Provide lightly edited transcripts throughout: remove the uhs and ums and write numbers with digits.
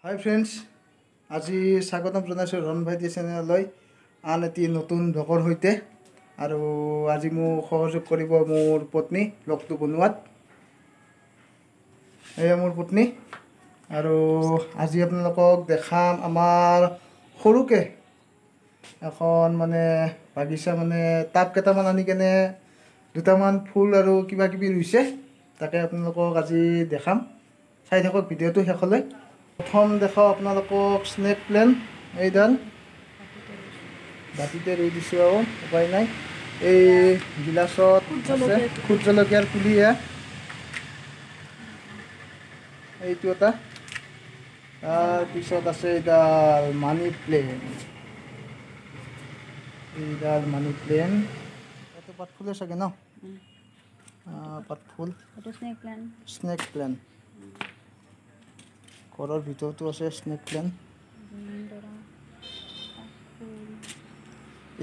হাই friends, আজি স্বাগতম জনাইছোঁ ৰণ ভাইটি চেনেললৈ আন এটি নতুন ব্লগৰ সৈতে। আৰু আজি মোক সহযোগ কৰিব মোৰ পত্নী ব্লগটো বনোৱাত। এয়া মোৰ পত্নী। আৰু আজি আপোনালোকক দেখাম আমাৰ সৰুকৈ এখন মানে বাগিচা, মানে টাব কেইটামান আনি কেনে দুটামান ফুল আৰু কিবা কিবি ৰুইছে, তাকে আপোনালোকক আজি দেখাম। চাই থাকক ভিডিঅ'টো শেষলৈ। প্ৰথম দেখাওঁ আপোনালোকক স্নেক প্লেন। এইডাল বাতিতে ৰুই দিছোঁ আৰু উপায় নাই। এই গিলাচত আছে খুদ জলকীয়াৰ পুলি, এয়া এইটো এটা। তাৰপিছত আছে এইডাল মানি প্লেন, এইডাল মানি প্লেন। এইটো পাতফুলে চাগে ন? পাতফুল, স্নেক প্লেন। ঘৰৰ ভিতৰতো আছে স্নেক প্লেন।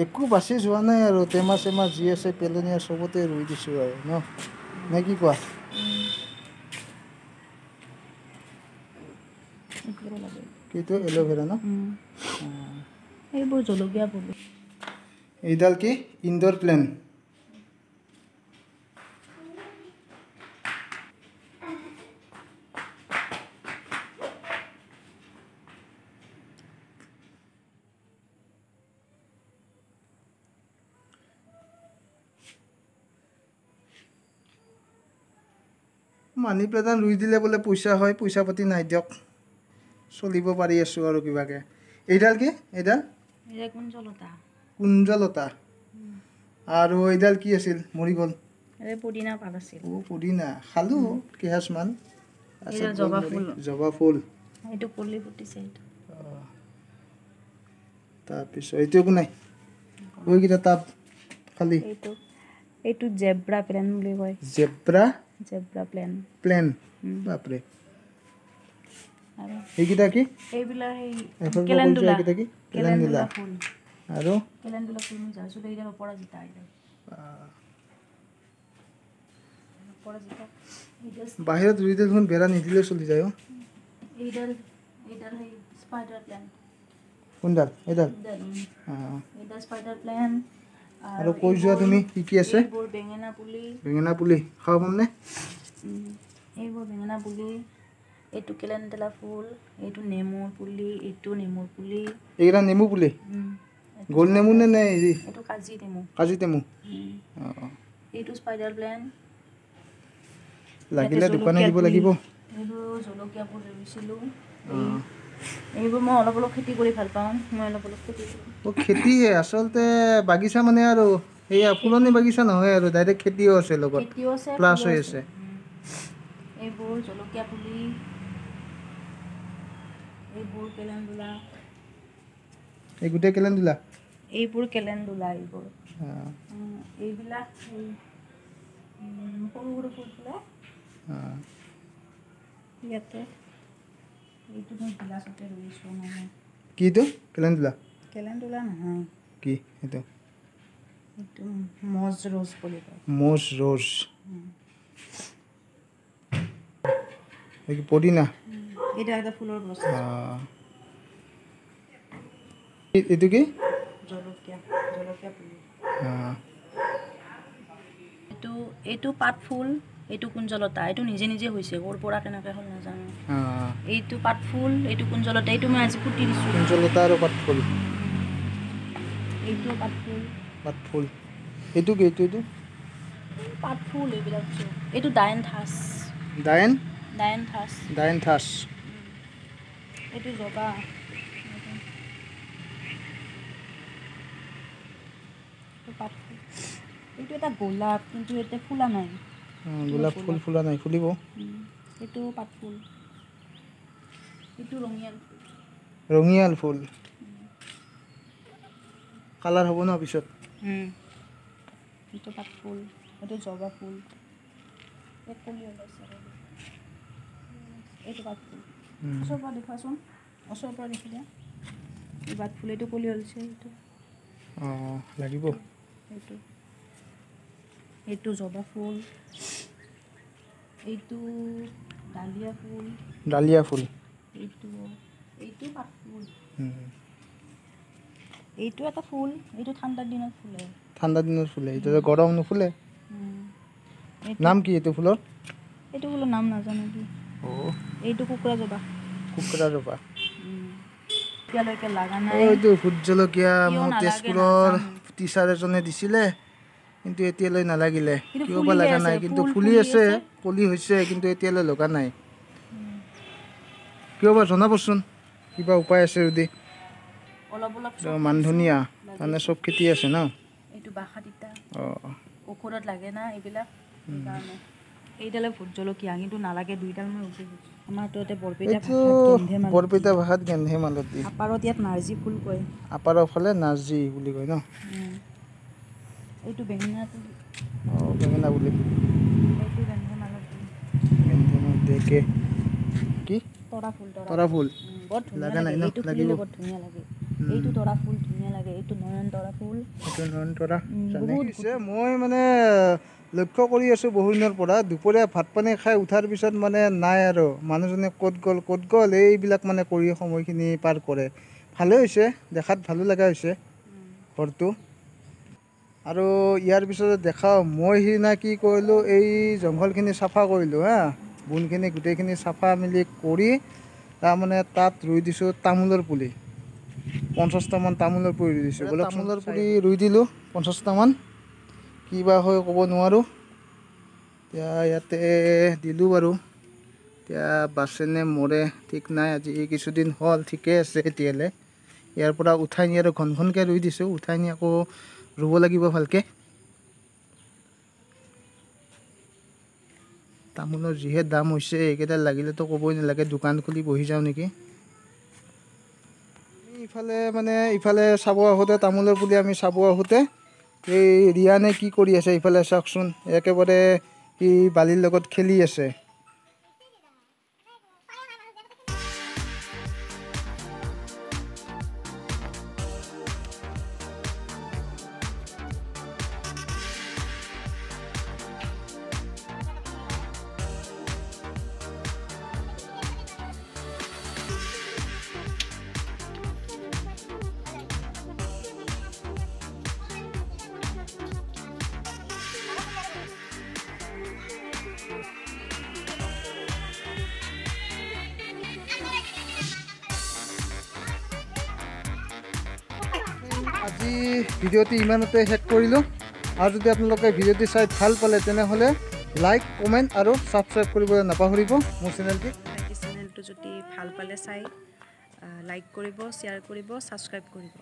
একো বাচি যোৱা নাই আৰু, টেমা চেমা যি আছে পেলনীয়া চবতে ৰুই দিছোঁ আৰু ন, নে কি কোৱা? কিটো এল'ভেৰা ন? এইবোৰ জলকীয়া পুলি। এইডাল কি ইনডোৰ প্লেন। মানি প্লেণ্ট ৰুই দিলে বোলে পইচা হয়, পইচা পাতি নাই দিয়ক, চলিব পাৰি আছোঁ আৰু কিবাকে। এইডাল কি? এইডাল কুঞ্জলতা। কুঞ্জলতা। আৰু এইডাল কি আছিল? মৰি গ'ল। পুদিনা পাত আছিল। অ' পুদিনা খালোঁ কেইসাঁজমান। জবা ফুল। জবা ফুল। এইটো কলি ফুটিছে এইটো। তাৰপিছত এইটো একো নাই, এইকেইটা টাব খালী। এইটো এইটো জেব্ৰা প্লেন বুলি কয়। জেব্ৰা? Zebra plan. প্লেন, বাপৰে। এইকেইটা কি? এইবিলাক কেলেণ্ডুলা। এইকেইটা কি? কেলেণ্ডুলা ফুল। আৰু কেলেণ্ডুলা ফুল মই যাইছোঁ এইডাল অপৰাজিতা। এইডাল অপৰাজিতা। বাহিৰত ৰুই দিলে দেখোন বেৰা নিদিলেও চলি যায়। অ' এইডাল, এইডাল সেই স্পাইডাৰ প্লেন। কোনডাল? এইডাল? এইডাল স্পাইডাৰ প্লেন। আৰু কৈ যোৱা তুমি কি কি আছে? এইবোৰ বেঙেনা পুলি। বেঙেনা পুলি খাব পামনে? এইবোৰ বেঙেনা পুলি। এইটো কেলেণ্ডেলা ফুল, এইটো নেমুৰ পুলি, এইটো নেমুৰ পুলি। এইকেইটা নেমু পুলি? গোল নেমু নে নে হেৰি? এইটো কাজি নেমু। কাজি নেমু। এইটো স্পাইডাৰ প্লেন। লাগিলে দোকানে দিব লাগিব। এইবোৰ জলকীয়া পুলি ৰুইছিলোঁ। এইবোৰ মই অলপ অলপ খেতি কৰি ভাল পাওঁ। মই অলপ অলপ খেতি কৰোঁ। অ' খেতিহে আচলতে বাগিচা মানে আৰু সেয়া ফুলনি বাগিচা নহয় আৰু ডাইৰেক্ট খেতিও আছে লগত, খেতিও আছে, প্লাছ হৈ আছে। এইবোৰ জলকীয়া পুলি, এইবোৰ কেলেণ্ডুলা। এই গোটেই কেলেণ্ডুলা? এইবোৰ কেলেণ্ডুলা। এইবোৰ এইবিলাক সৰু সৰু ফুল ফুলে ইয়াতে। এইটো মই গিলাচতে ৰুইছোঁ। নহয় কি এইটো? কেলেণ্ডুলা? কেলেণ্ডুলা নহয়। কি এইটো? এইটো মজ ৰ'জ বুলি কয়। মজ ৰ'জ। এই পদিনা। এইটো এটা ফুলৰ গছ। এইটো কি? জলকীয়া, জলকীয়া পুলি। এইটো, এইটো পাত ফুল, এইটো কুঞ্জলতা। এইটো নিজে নিজে হৈছে, ক'ৰ পৰা কেনেকৈ হ'ল নাজানো। এইটো পাত ফুল, এইটো কুঞ্জলতা। এইটো মই আজি পুতি দিছোঁ। কুঞ্জলতা আৰু পাত ফুল। এইটো পাত ফুল। পাত ফুল। এইটো কি? এইটো এইটো পাত ফুল। এইবিলাক এইটো ডায়েনথাছ। ডায়েন? ডায়েনথাছ। ডায়েনথাছ। এইটো জবা। পাত ফুল। এইটো এটা গোলাপ, কিন্তু এতিয়া ফুলা নাই। গোলাপ ফুল ফুলা নাই, ফুলিব। এইটো পাত ফুল। এইটো ৰঙিয়াল ফুল। ৰঙিয়াল ফুল কালাৰ হ'ব ন পিছত? এইটো পাত ফুল, এইটো জবা ফুল। এক কলি ওলাইছে। এইটো পাত ফুল। ওচৰৰ পৰা দেখুৱাচোন, ওচৰৰ পৰা দেখি দিয়া। এই পাত ফুল, এইটো কলি ওলাইছে। এইটো অঁ লাগিব। এইটো, এইটো জবা ফুল। এইটো ডালিয়া ফুল। ডালিয়া ফুল। এইটো এইটো এটা ফুল, এইটো ঠাণ্ডাৰ দিনত ফুলে। ঠাণ্ডা দিনত ফুলে, এইটো গৰম নুফুলে। নাম কি এইটো ফুলৰ? এইটো ফুলৰ নাম নাজানো কি। এইটো কুকুৰা জবা। কুকুৰা জবা এতিয়ালৈকে লগা নাই। এইটো ভোট জলকীয়া মোৰ তেজপুৰৰ টিচাৰ এজনে দিছিলে, কিন্তু এতিয়ালৈ নালাগিলে। কিয় বা লগা নাই, কিন্তু ফুলি আছে, কলি হৈছে, কিন্তু এতিয়ালৈ লগা নাই। কিয় বা জনাবচোন, কিবা উপায় আছে যদি। মান ধনিয়া মানে চব খেতি আছে ন? এইটো বাঁহা তিতা। ঔষধত লাগে না এইবিলাক, সেইকাৰণে। এইডালে ভোট জলকীয়া, কিন্তু নালাগে, দুইডাল মই উঠি দিছোঁ। আমাৰ তো ইয়াতে বৰপেটা ভাষাত গেন্ধে মালতী। বৰপেটা ভাষাত গেন্ধে মালতী। আপাৰত ইয়াত নাৰ্জী ফুল কয়। আপাৰৰ ফালে নাৰ্জী বুলি কয় ন? এইটো বেঙেনাটো। বেঙেনা বুলি। এইটো গেন্ধে মালতী। গেন্ধে মালতী কি? তৰা ফুল। তৰা ফুল বৰ ধুনীয়া লাগে, এইটো ফুলিলে বৰ ধুনীয়া লাগে। এইটো তৰা ফুল ধুনীয়া লাগে। এইটো নয়ন তৰা ফুল। এইটো নয়ন তৰা জানে। মই মানে লক্ষ্য কৰি আছোঁ বহুদিনৰ পৰা, দুপৰীয়া ভাত পানী খাই উঠাৰ পিছত মানে নাই আৰু মানুহজনে ক'ত গ'ল ক'ত গ'ল এইবিলাক মানে কৰি সময়খিনি পাৰ কৰে। ভালেই হৈছে, দেখাত ভালো লগা হৈছে ঘৰটো। আৰু ইয়াৰ পিছতে দেখাওঁ মই সিদিনা কি কৰিলোঁ, এই জংঘলখিনি চাফা কৰিলোঁ। হা, বনখিনি গোটেইখিনি চাফা মেলি কৰি তাৰমানে তাত ৰুই দিছোঁ তামোলৰ পুলি। 50টামান তামোলৰ পুলি ৰুই দিছোঁ। তামোলৰ পুলি ৰুই দিলোঁ 50টামান, কিবা হয় ক'ব নোৱাৰোঁ। এতিয়া ইয়াতে দিলোঁ বাৰু, এতিয়া বাচেনে মৰে ঠিক নাই। আজি কিছুদিন হ'ল, ঠিকে আছে এতিয়ালৈ। ইয়াৰ পৰা উঠাই নি আৰু ঘন ঘনকৈ ৰুই দিছোঁ, উঠাই নি আকৌ ৰুব লাগিব ভালকৈ। তামোলৰ যিহে দাম হৈছে, এইকেইটা লাগিলেতো ক'বই নালাগে, দোকান খুলি বহি যাওঁ নেকি। ইফালে মানে ইফালে চাব আহোঁতে তামোলৰ পুলি আমি চাব আহোঁতে এই ৰিয়ানে কি কৰি আছে ইফালে চাওকচোন, একেবাৰে সি বালিৰ লগত খেলি আছে। আজি ভিডিঅ'টি ইমানতে শেষ কৰিলোঁ। আৰু যদি আপোনালোকে ভিডিঅ'টি চাই ভাল পালে তেনেহ'লে লাইক, কমেণ্ট আৰু ছাবস্ক্ৰাইব কৰিবলৈ নাপাহৰিব মোৰ চেনেলটি। চেনেলটো যদি ভাল পালে চাই লাইক কৰিব, শ্বেয়াৰ কৰিব, ছাবস্ক্ৰাইব কৰিব।